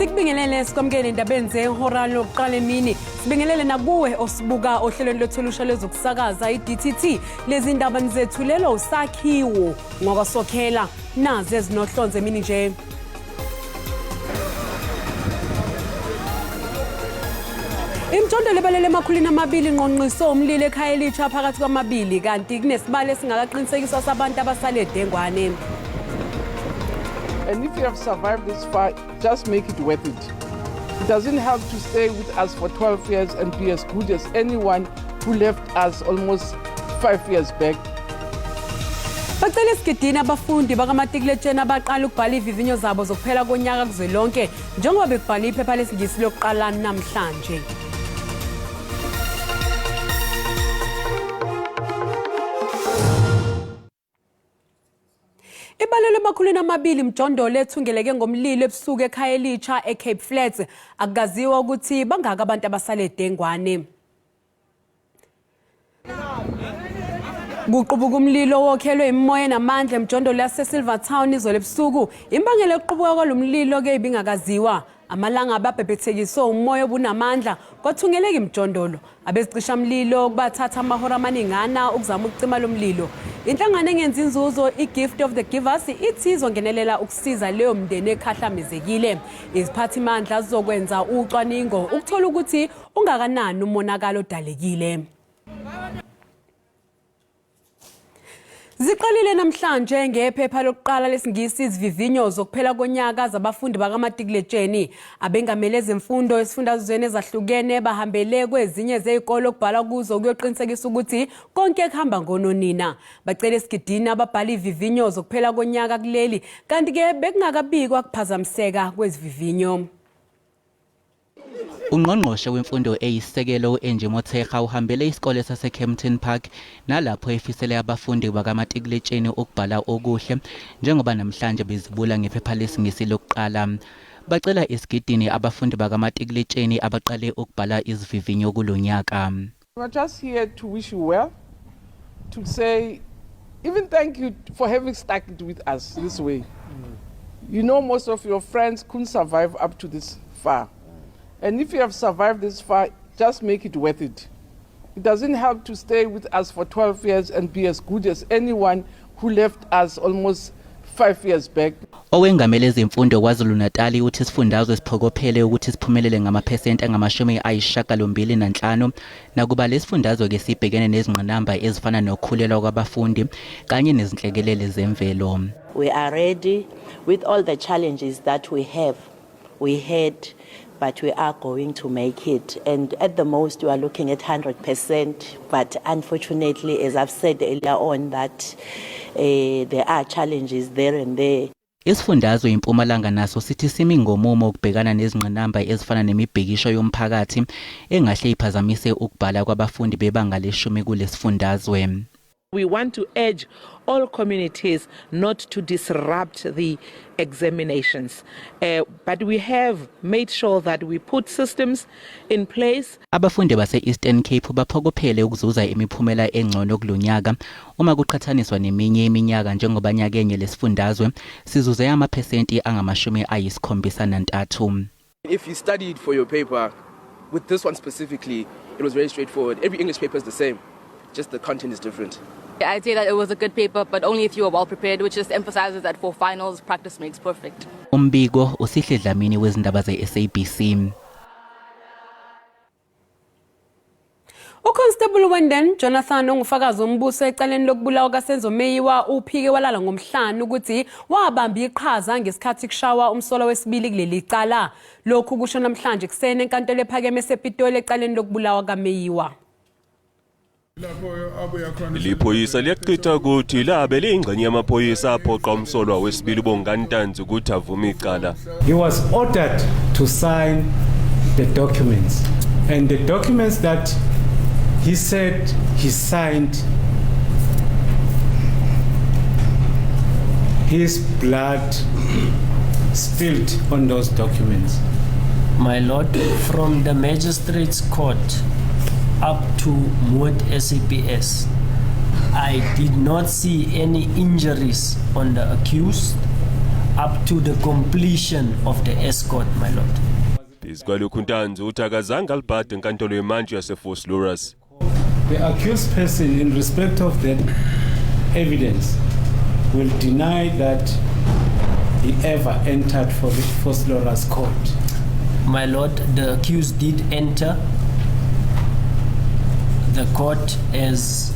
Sikubingelele sikwamukele endabeni zehora lokuqala emini. Sibingelele nakuwe osibuka ohlelweni lwethu olusha lwezokusakaza i-DTT. Lezi ndaba nizethulelwa usakhiwo ngokwasokhela nazi ezinohlonze emini nje. Imithondolo ebalele emakhulwini amabili inqonqiso umlilo ekhaya elitsha phakathi kwamabili kanti kunesibalo esingakaqinisekiswa sabantu abasale dengwane. And if you have survived this far, just make it worth it. It doesn't help to stay with us for 12 years and be as good as anyone who left us almost 5 years back. Bacela esigidini abafundi bakamatikuletsheni abaqala ukubhala ivivinyo zabo zokuphela konyaka kuzwelonke njengoba bekubhala iphepha lesiNgisi lokuqala namhlanje. Ibalelwe emakhulwini amabili mjondolo ethungeleke ngomlilo ebusuku ekhaya elitsha eCape Flats. Akukaziwa ukuthi bangaka abantu abasale dengwane. Kuqubuka umlilo owokhelwe imimoya enamandla emjondolo yaseSilvertown izolo ebusuku. Imbangela yokuqubuka kwalo mlilo ke ibingakaziwa. Amalanga ababhebhethekiswe umoya obunamandla kwathungeleka imijondolo. Abezicishamlilo kubathatha amahora amaningana ukuzama ukucima lo mlilo. Inhlangano engenzi inzuzo i-Gift of the Givers ithi izongenelela ukusiza leyo mndeni ekhahlamezekile. Iziphathimandla zizokwenza ucwaningo ukuthola ukuthi ungakanani umonakalo odalekile. Ziqalile namhlanje ngephepha lokuqala lesiNgisi izivivinyo zokuphela konyaka zabafundi bakamatikuletsheni. Abengamele ezemfundo esifundazweni ezahlukene bahambele kwezinye zezikole okubhalwa kuzo ukuyoqinisekisa ukuthi konke kuhamba ngononina. Bacela esigidini ababhala ivivinyo zokuphela konyaka kuleli kanti-ke bekungakabikwa kuphazamiseka kwezivivinyo. Ungqongqoshe wemfundo eyisisekelo u-Angie Motshekga uhambele isikole saseKempton Park nalapho efisele abafundi bakamatikuletsheni ukubhala okuhle njengoba namhlanje bezibula ngephepha lesiNgisi lokuqala. Bacela esigidini abafundi bakamatikuletsheni abaqale ukubhala izivivinyo kulo nyaka. We are just here to wish you well, to say even thank you for having stuck it with us this way. You know most of your friends couldn't survive up to this far. And if you have survived this far, just make it worth it. It doesn't help to stay with us for 12 years and be as good as anyone who left us almost 5 years back. Owengamele ezemfundo KwaZulu-Natal uthi isifundazwe siphokophele ukuthi siphumelele ngamaphesenti angamashumi ayisishiyagalombili nanhlanu nakuba lesifundazwe ke sibhekene nezingqinamba ezifana nokukhulelwa kwabafundi kanye nezinhlekelele zemvelo. We are ready with all the challenges that we have. We had, but we are going to make it. And at the most, we are looking at 100%. But unfortunately, as I've said earlier on, that there are challenges there and there. Isifundazwe impumalanga naso sithi simi ngomumo ukubhekana nezingqinamba ezifana nemibhikisho yomphakathi engahle iphazamise ukubhala kwabafundi bebanga leshumi kulesifundazwe. We want to urge all communities not to disrupt the examinations. But we have made sure that we put systems in place. Abafundi base-Eastern Cape baphokophele ukuzuza imiphumela engcono kulonyaka uma kuqhathaniswa neminye iminyaka njengoba nyakenye lesifundazwe sizuze amaphesenti angamashumi ayisikhombisa nantathu. If you studied for your paper, with this one specifically, it was very straightforward. Every English paper is the same, just the content is different. I'd say that it was a good paper, but only if you were well prepared, which just emphasizes that for finals, practice makes perfect. Umbiko uSihle Dlamini wezindaba ze-SABC. UConstable Wenden Jonathan ongufakazi wombuso ecaleni lokubulawa kaSenzo Meyiwa uphike walala ngomhlane ukuthi wabamba iqhaza ngesikhathi kushawa umsolwa wesibili kuleli cala. Lokhu kusho namhlanje kuseni enkantolo ephakeme esePitoli ecaleni lokubulawa kaMeyiwa. Liphoyisa liyachitha ukuthi labe liyingxenye yamaphoyisa aphoqa umsolwa wesibili uBongani Ntanzi ukuthi avume icala. He was ordered to sign the documents. And the documents that he said he signed, his blood spilled on those documents. My lord, from the magistrate's court up to Moot SAPS, I did not see any injuries on the accused. Up to the completion of the escort, my lord. Phezu kwalokhu uNtanzi uthi akazange alibhade enkantolo yemantshi yaseVosloorus. The accused person, in respect of that evidence, will deny that he ever entered for the Vosloorus court. My lord, the accused did enter the court as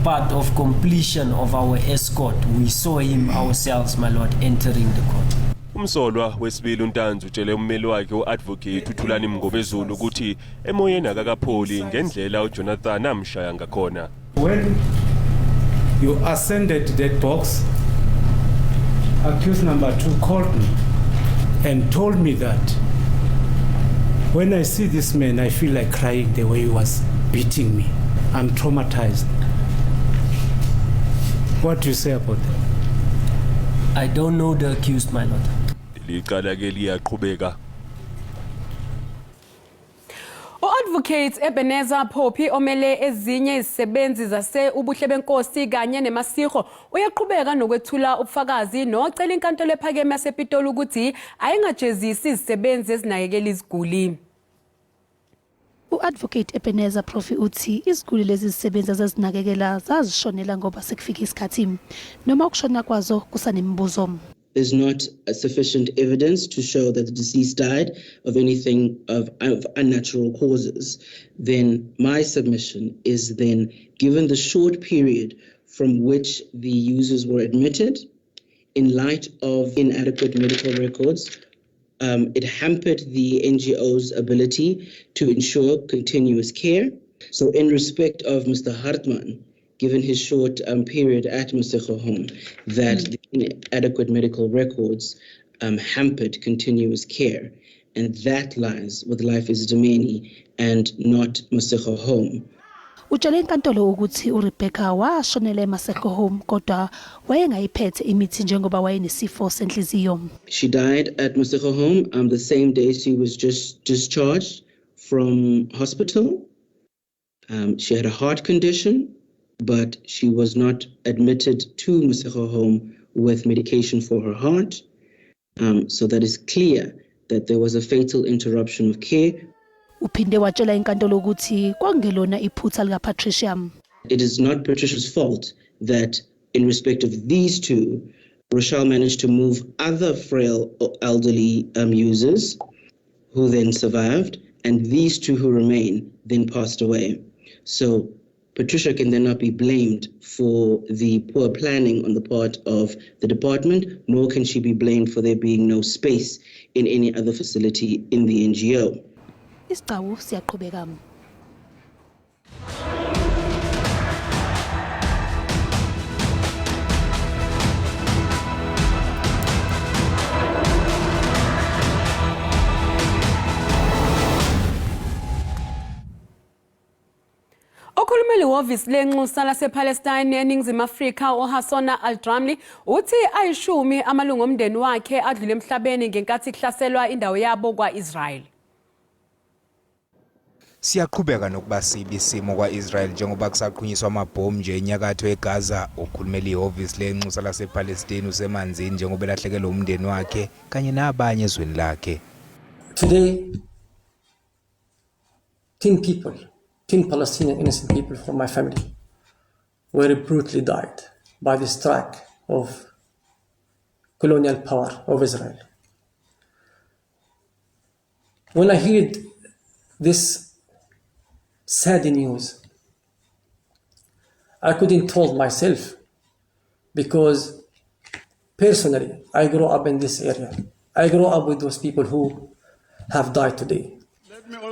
part of completion of our escort. We saw him ourselves, my lord, entering the court. Umsolwa wesibili uNtanzi utshele ummeli wakhe u-advocate uThulani Mngomezulu ukuthi emoyeni akakapholi ngendlela uJonathan amshaya ngakhona. When you ascended that box, accused number two called me and told me that when I see this man, I feel like crying the way he was beating me. I'm traumatized. What do you say about that? I don't know the accused, my lord. Leli cala ke liyaqhubeka. U-Advocate Ebenezer Poppy omele ezinye izisebenzi zase Ubuhle Benkosi kanye neMasiho uyaqhubeka nokwethula ubufakazi nocela inkantolo ephakeme yasePitoli ukuthi ayingajezisi izisebenzi ezinakekela iziguli. U-Advocate Ebenezer Profi uthi iziguli lezi zisebenzi azazinakekela zazishonela ngoba sekufike isikhathi noma ukushona kwazo kusanemibuzo. There's not sufficient evidence to show that the deceased died of anything of unnatural causes, then my submission is then, given the short period from which the users were admitted, in light of inadequate medical records, it hampered the NGO's ability to ensure continuous care. So in respect of Mr. Hartman, given his short period at Masego Home, that the inadequate medical records hampered continuous care. And that lies with Life Esidimeni and not Masego Home. Utshele inkantolo ukuthi uRebecca washonela eMaseko Home kodwa wayengayiphethe imithi njengoba wayenesifo senhliziyo. She died at Masego Home the same day she was just discharged from hospital. She had a heart condition, but she was not admitted to Masego Home with medication for her heart. So that is clear that there was a fatal interruption of care. Uphinde watshela inkantolo ukuthi kwakungelona iphutha likaPatricia. It is not Patricia's fault that in respect of these two, Rochelle managed to move other frail elderly users who then survived, and these two who remain then passed away. So Patricia can then not be blamed for the poor planning on the part of the department, nor can she be blamed for there being no space in any other facility in the NGO. Isigcawu siyaqhubeka. Okhulumela ihhovisi lenxusa lasePalestine eNingizimu Afrika uHassona Al-Dramli uthi 10 amalungu omndeni wakhe adlule emhlabeni ngenkathi kuhlaselwa indawo yabo kwa-Israel. Siyaqhubeka nokuba sibi isimo kwa-Israel njengoba kusaqhunyiswa amabhomu nje enyakatho eGaza. Okhulumela ihhovisi lenxusa lasePalestine usemanzini njengoba elahlekelwe umndeni wakhe kanye nabanye ezweni lakhe. Today, 10 people, 10 Palestinian innocent people from my family were brutally died by the strike of colonial power of Israel. When I heard this sad news, I couldn't hold myself because personally, I grew up in this area. I grew up with those people who have died today.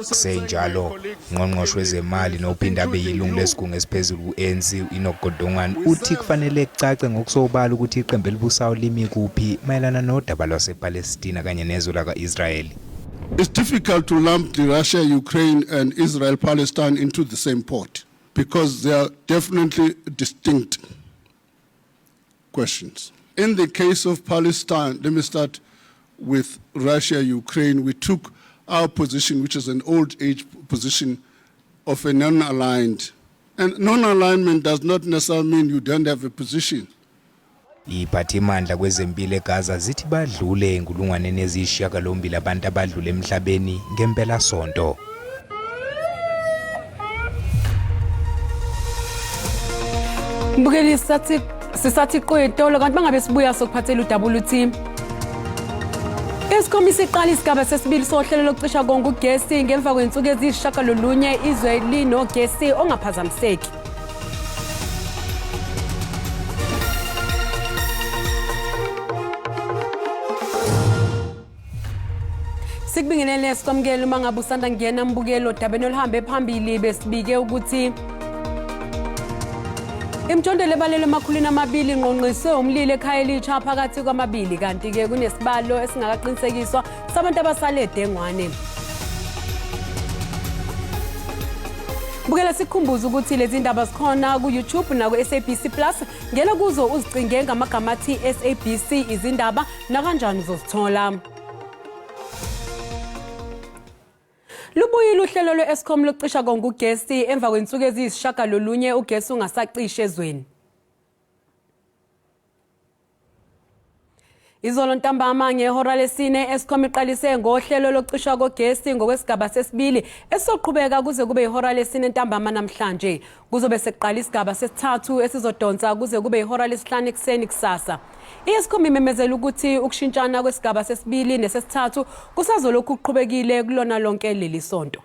Kusenjalo, ungqongqoshe wezemali nophinde abe yilungu lesigungu esiphezulu ku-ANC u-Enoch Godongwana uthi kufanele kucace ngokusobala ukuthi iqembu elibusayo limi kuphi mayelana nodaba lwasePalestina kanye nezwe lakwa-Israyeli. It's difficult to lump the Russia, Ukraine and Israel, Palestine into the same pot because they are definitely distinct questions. In the case of Palestine, let me start with Russia, Ukraine. We took our position, which is an old age position of a non-aligned. And non-alignment does not necessarily mean you don't have a position. Iphathimandla kwezempilo eGaza zithi badlule enkulungwaneni eziyisishiyagalombili abantu abadlule emhlabeni ngempelasonto. Mbukeli sathi sisathi qwetolo kanti bangabe sibuya sokuphathela udaba oluthi Eskom isiqala isigaba sesibili sohlelo lokucisha konke ugesi ngemva kwensuku eziyisishagalolunye izwe linogesi ongaphazamiseki. Sikubingelele sikwamukele uma ngabe usanda kungena mbukelo odabeni oluhambe phambili besibike ukuthi imijondolo ebalelwe emakhulwini amabili ingqongqiswe umlilo ekhaya elitsha phakathi kwamabili kanti-ke kunesibalo esingakaqinisekiswa sabantu abasale dengwane. Bukela sikukhumbuza ukuthi lezi ndaba zikhona ku-YouTube naku-SABC Plus. Ngena kuzo uzicinge ngamagama athi SABC izindaba nakanjani uzozithola. Lubuyile uhlelo lwe-Eskom lokucisha konke ugesi emva kwensuku eziyisishagalolunye ugesi ungasacishi ezweni. Izolo ntambama ngehora lesine Eskom iqalise ngohlelo lokucishwa kogesi ngokwesigaba sesibili esizoqhubeka kuze kube ihora lesine ntambama namhlanje. Kuzobe sekuqala isigaba sesithathu esizodonsa kuze kube ihora lesihlanu ekuseni kusasa. I-Eskom imemezela ukuthi ukushintshana kwesigaba sesibili nesesithathu kusazolokhu kuqhubekile kulona lonke leli sonto.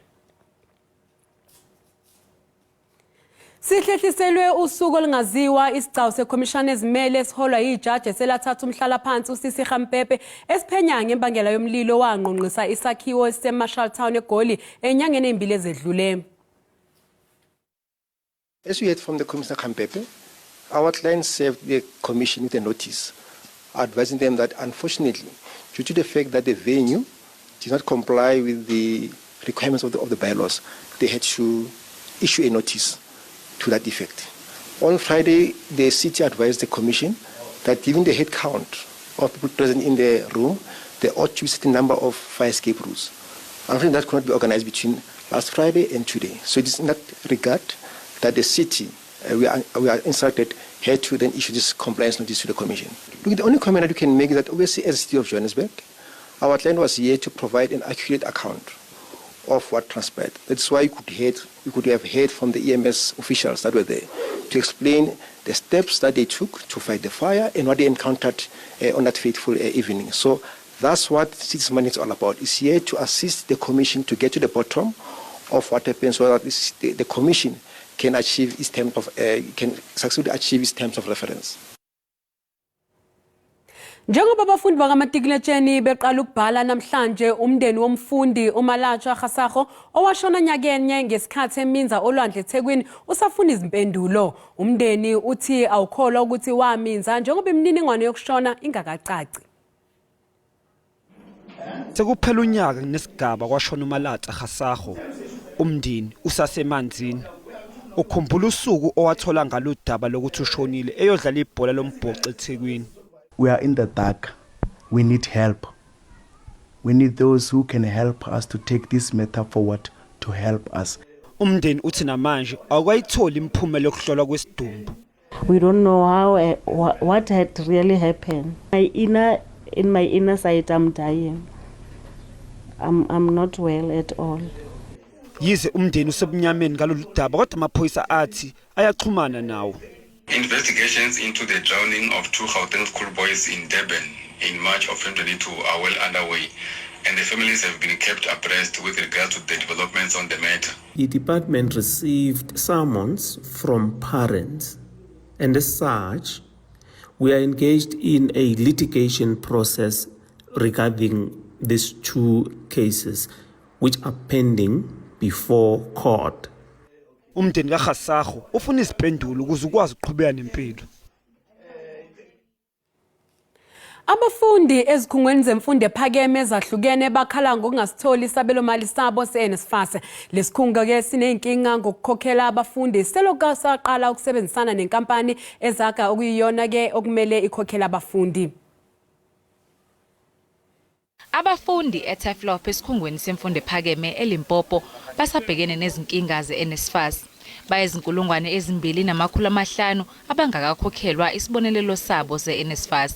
Sihlehliselwe usuku olungaziwa isigcawu sekhomishana ezimele esiholwa yijaji eselathatha umhlalaphansi uSisi Khampepe esiphenya ngembangela yomlilo owangqongqisa isakhiwo esiseMarshalltown eGoli enyangeni ezimbili ezedlule. As we heard from the Commissioner Khampepe, our client served the commission with a notice advising them that unfortunately, due to the fact that the venue did not comply with the requirements of the, of the bylaws, they had to issue a notice to that effect. On Friday, the city advised the commission that given the head count of people present in the room, there ought to be a certain number of fire escape routes. Unfortunately, that could not be organized between last Friday and today. So it is in that regard that the city, we, are, we are instructed, had to then issue this compliance notice to the commission. Look, the only comment that we can make is that obviously as the city of Johannesburg, our client was here to provide an accurate account of what transpired. That's why you could, hear, you could have heard from the EMS officials that were there to explain the steps that they took to fight the fire and what they encountered on that fateful evening. So that's what Cities Money is all about. It's here to assist the commission to get to the bottom of what happened so that this, the, the commission can achieve its terms of, can successfully achieve its terms of reference. Njengoba abafundi bakamatikuletsheni beqala ukubhala namhlanje umndeni womfundi uMalatshwa Kgasago owashona nyakenye ngesikhathi eminza olwandle eThekwini usafuna izimpendulo. Umndeni uthi awukholwa ukuthi waminza njengoba imininingwane yokushona ingakacaci. Sekuphela unyaka nesigaba kwashona uMalatsa Kgasago. Umndeni usasemanzini. Ukhumbula usuku owathola ngalo daba lokuthi ushonile eyodlala ibhola lombhoxo eThekwini. We are in the dark. We need help. We need those who can help us to take this matter forward to help us. Umndeni uthi namanje awukayitholi imiphumela yokuhlolwa kwesidumbu. We don't know how what had really happened. My inner in my inner side I'm dying. I'm not well at all. Yize umndeni usebumnyameni ngalolu daba kodwa amaphoyisa athi ayaxhumana nawo. Investigations into the drowning of two Gauteng schoolboys in Durban in March of 2022 are well underway, and the families have been kept abreast with regard to the developments on the matter. The department received summons from parents, and as such, we are engaged in a litigation process regarding these two cases, which are pending before court. Umndeni kaKgasago ufuna izimpendulo ukuze ukwazi ukuqhubeka nempilo. Abafundi ezikhungweni zemfundo ephakeme ezahlukene bakhala ngokungasitholi isabelomali sabo se-NSFAS. Lesikhungo-ke siney'nkinga ngokukhokhela abafundi selokhu saqala ukusebenzisana nenkampani ezaga okuyiyona-ke okumele ikhokhele abafundi. Abafundi eTurfloop esikhungweni semfundo ephakeme eLimpopo basabhekene nezinkinga ze-NSFAS. Bayizinkulungwane ezi-2500 abangakakhokhelwa isibonelelo sabo se-NSFAS.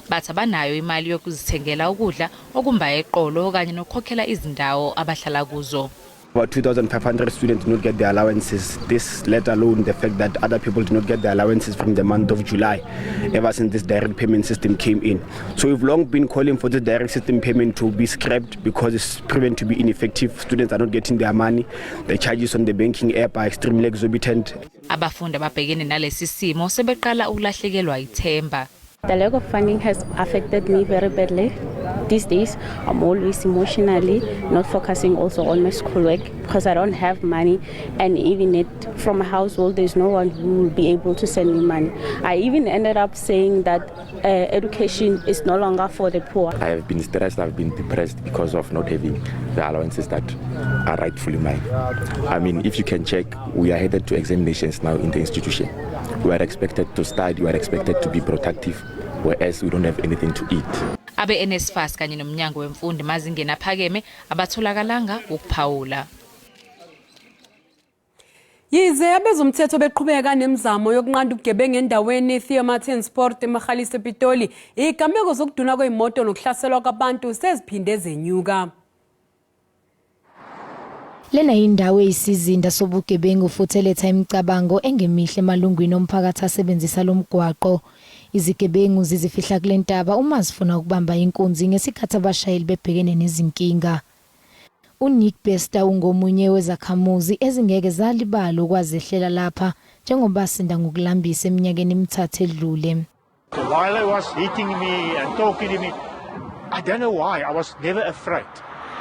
Bathi abanayo imali yokuzithengela ukudla okumba eqolo kanye nokukhokhela izindawo abahlala kuzo. About 2,500 students do not get their allowances. This, let alone the fact that other people do not get their allowances from the month of July, ever since this direct payment system came in. So we've long been calling for this direct system payment to be scrapped because it's proven to be ineffective. Students are not getting their money. The charges on the banking app are extremely exorbitant. Abafundi ababhekene nalesi simo sebeqala ukulahlekelwa ithemba. The lack of funding has affected me very badly. These days, I'm always emotionally not focusing also on my schoolwork because I don't have money, and even it from a household, there's no one who will be able to send me money. I even ended up saying that education is no longer for the poor. I have been stressed, I've been depressed because of not having the allowances that are rightfully mine. I mean, if you can check, we are headed to examinations now in the institution. We are expected to study, we are expected to be productive, whereas we don't have anything to eat. Abe-NSFAS kanye nomnyango wemfundo emazingeni aphakeme abatholakalanga ukuphawula. Yize abezomthetho beqhubeka nemizamo yokunqanda ubugebengu endaweni Theewaterskloof eMagalies ePitoli, izigameko zokuduna kwezimoto nokuhlaselwa kwabantu seziphinde zenyuka. Lena yindawo eyisizinda sobugebengu futhi eletha imicabango engemihle emalungwini omphakathi asebenzisa lo mgwaqo. Izigebengu zizifihla kule ntaba uma zifuna ukubamba inkunzi ngesikhathi abashayeli bebhekene nezinkinga. uNick Bester ungomunye wezakhamuzi ezingeke zalibala okwazehlela lapha njengoba asinda ngokulambisa eminyakeni emithathu edlule. While he was hitting me and talking to me, I don't know why, I was never afraid.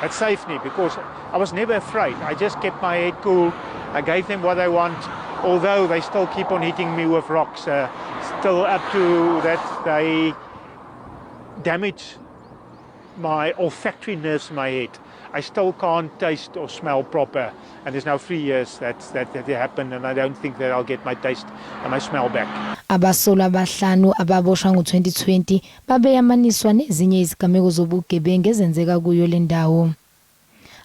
That saved me because I was never afraid. I just kept my head cool. I gave them what they want, although they still keep on hitting me with rocks. Still up to that they damage my olfactory nerves in my head. I still can't taste or smell proper. And there's now 3 years that it happened, and I don't think that I'll get my taste and my smell back. Abasolwa abahlanu ababoshwa ngo-2020 babeyamaniswa nezinye izigameko zobugebengu ezenzeka kuyo le ndawo.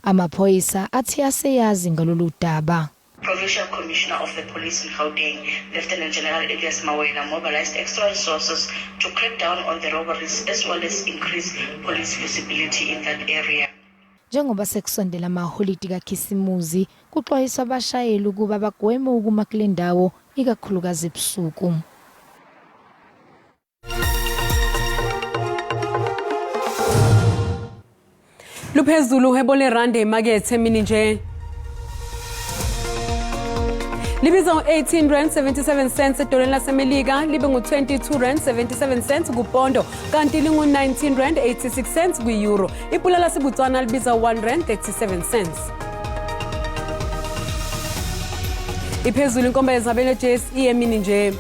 Amaphoyisa athi aseyazi ngalolu daba. Provincial Commissioner of the Police in Gauteng, Lieutenant General Elias Mawela, mobilized extra resources to crack down on the robberies as well as increase police visibility in that area. Njengoba sekusondela amaholidi kaKhisimuzi, kuxwayiswa abashayeli ukuba bagweme ukuma kule ndawo ikakhulukazi ebusuku. Luphezulu uhwebo lerandi emakethe emini nje. Libiza u-18 rand 77 cents edoleni laseMelika, libe ngu-22 rand 77 cents kupondo, kanti lingu-19 rand 86 cents kwi-euro. Ipula laseBotswana libiza 1 rand 37 cents. Iphezulu inkomba yezabelo JSE emini nje.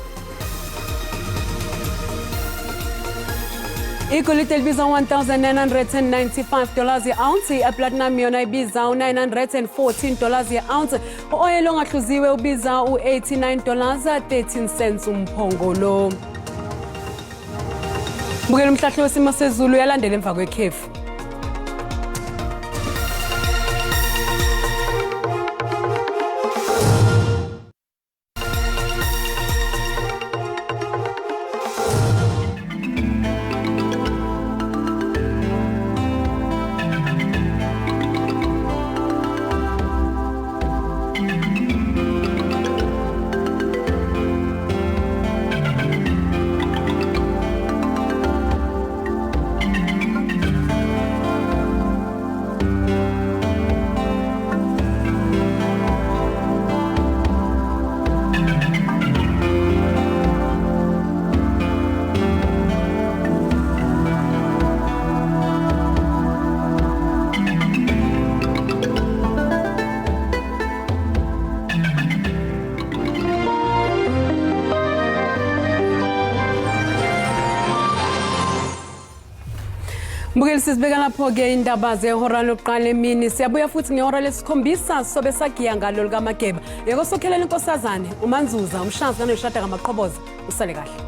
Igolide libiza $1995 i-ounce, i-platinum yona ibiza u-$914 i-ounce. U-oyela ongahluziwe ubiza u-$89 13 cents umphongolo. Bukela umhlahlo wesimo sezulu uyalandela emva kwekhefu. Mbukeli, sizibeka lapho-ke indaba zehora lokuqala emini. Siyabuya futhi ngehora lesikhombisa, sobe sagiya ngalo likaMageba. Yekosokhelela inkosazane uManzuza umshazi kanoyishada ngamaqhoboza. Usale kahle.